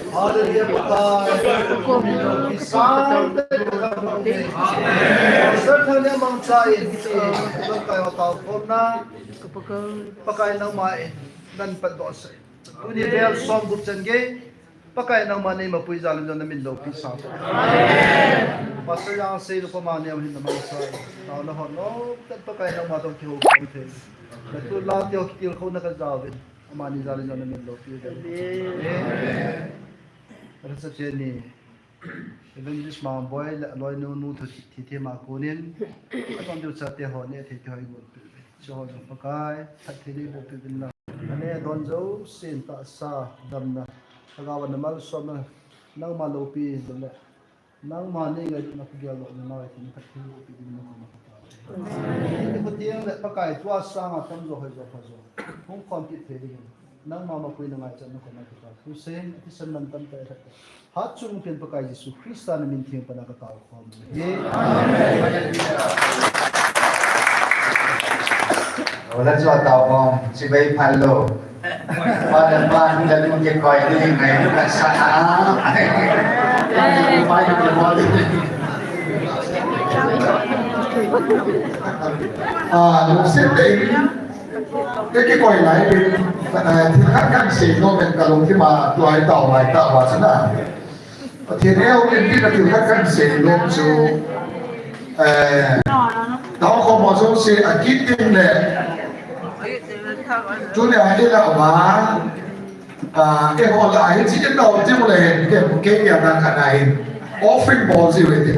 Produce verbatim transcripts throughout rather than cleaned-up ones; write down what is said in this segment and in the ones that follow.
Hallelujah, Pakai. Pakai, Pakai, Pakai nangma in nan patdoh sah in. Tuni bel som gup chan gei, Pakai nangma nei mapui jal in jong na min loupi sah. Pastor Jangsei le koma neo hin na mangcha. Nao na hon nom tah Pakai nangma toh kihoukhom thei. Na thu la teo kitilkhou na ka jao vin. Amani jal in jong na min loupi jal. Amen. Rasa cheni. Evangelist Mangboi le aloinu nu thu thi, thi, thi ma kunin. Aton diu chate ho ne thei thei hoi gon. Chu ho jong Pakai, phatthei nei boh peh uvin lang. Ane don jousen tahsa damna, lhagao a na malsomna, nangma loupi in le, nangma nei ngailutna kagel doh na nau ahi thei in phatthei boh peh uvin lang. Amen. Ni kho tiang le Pakai tua sanga tamjo hoijo phajo hung khom kit thei ding in, nangma mapuina ngaichatna koma kipa thu sei, athisan mantam tah a Hatchungnungpen Pakai Jesu Christa na min theng pana ka taokhom uve. Amen. Ola chu taokhom, chibai phal lou. Pa le pa, la nu kikoi ni ngai ka sa. Pa le pa. Ah, lungset tah in. Ka kikoi lai uvin, eh, thil khat kahin seinom in ka lungthim a tua hi tao lai tah uva chu na. Pathen eiho in pi ka thil khat kahin seinom chu, eh, taokhom ho jouse akit ding le, tunia hi la uva, ah, eiho lah a hiche in nao ding le hin, kei, kei a na khat na hin offering bol jiu hite.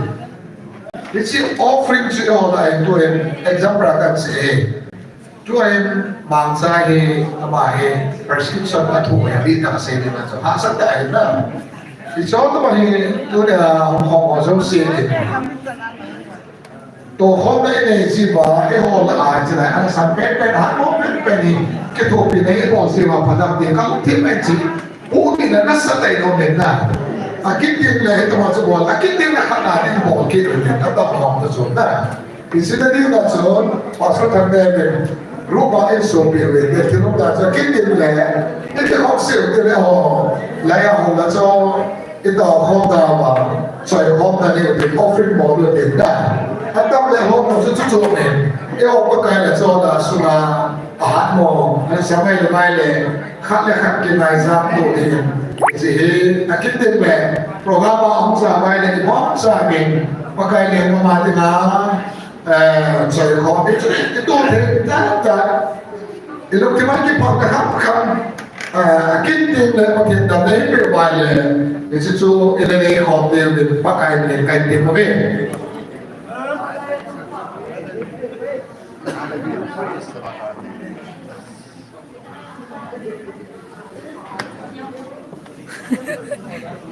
Hiche offering chu eiho lah a hin tu hin example a kahin sei e. Tua hin mangcha hi, ama hi prescription a thu hi, ri ta sei ding a chu hahsat tah ahi na. Hiche tobang hi tunia hung khom ho jouse in tokhomna inei jiu va, eiho lah a hiche lai, angsang penpen, hatmo penpen hi kithopina ibol jiu va, phatah ding ka lungthim in chi. Pu ni na nasa tah in um in na. Akit ding le hitobang chu bol, akit ding le khat na ding bol kit in na, ka taokhom ta chu na. Isei na ding na chun, Pastor Thangnemin, ruba in sopi uve, thil um ta chu akit ding le, iti khom seh u ti le ho, lai a ho la chu, i taokhom ta va, choikhom ta ni u ti, offering bol u ti na. Atam le ho chu chu chu ni. Eiho Pakai la chu la sunga, ahatmo, ana sia mai le mai le, khat le khat kingaijam tou ding. Hiche hi, akit ding le, program a hung ja mai le, ibonchauvin, Pakai lengpa dinga, eh, choikhom, i chu, i tu thei, ta, ta. I lungthim a kipah le kham kham, eh, akit ding le, Pathen damna eipeh uva le, hiche chu, i le neikhom ding, Pakai min in kahin tem uve.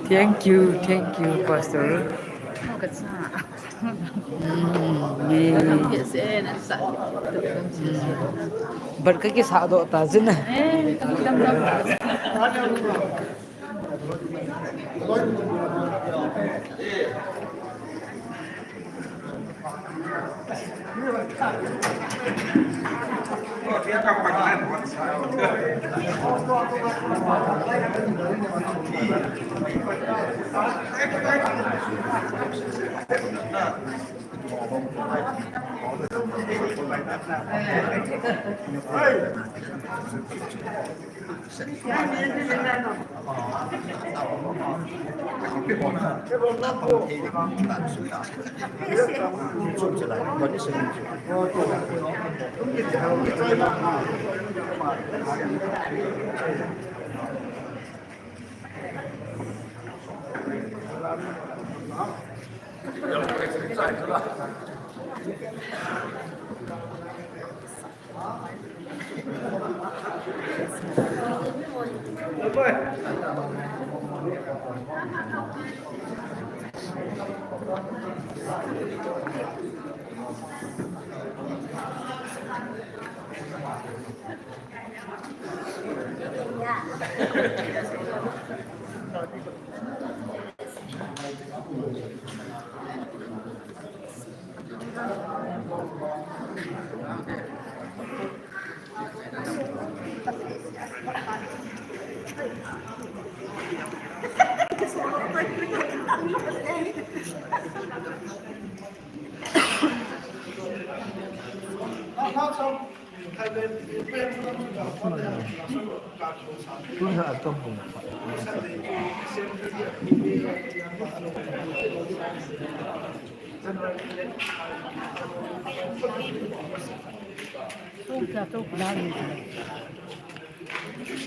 Thank you, thank you, Pastor. Mm, yeah. Mm. But ka kisah doh ta jin.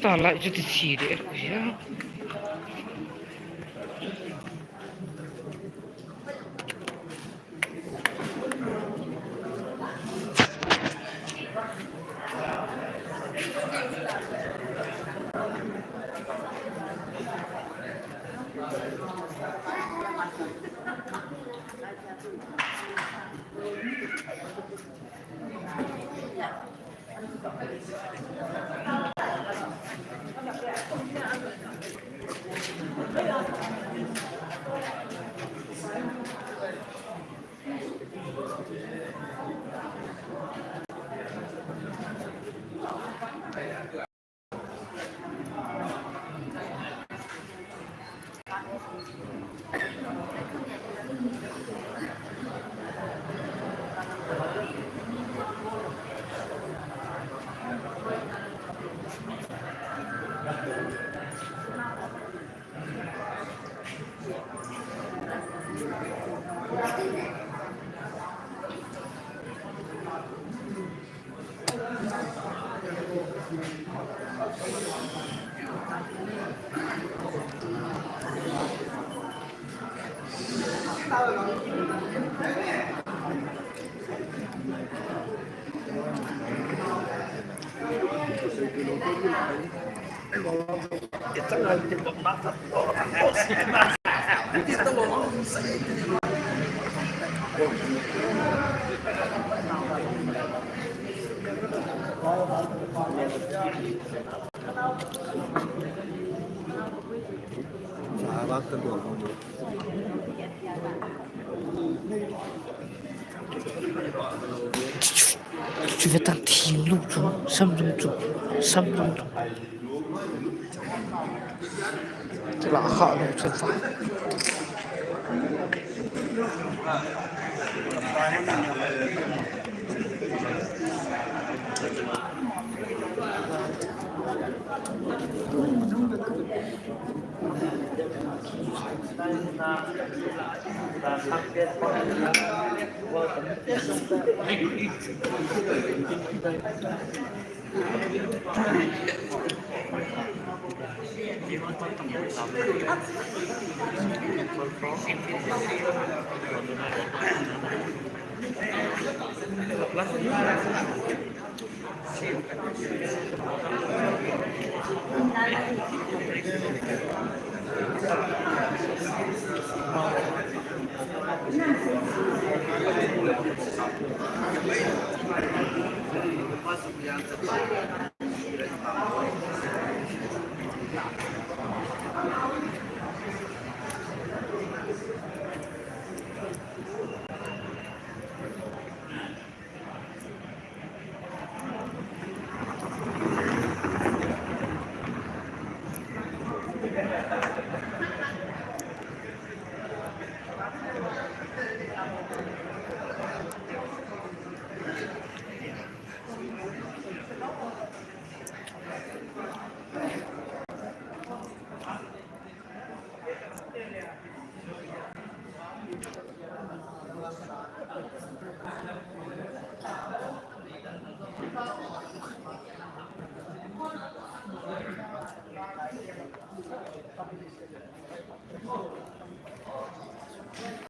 Starlight chu ti chi de ku ya. Chu ve tan thim lu chu, sam lu chu, sam lu chu. Chu la kha lu chu ta.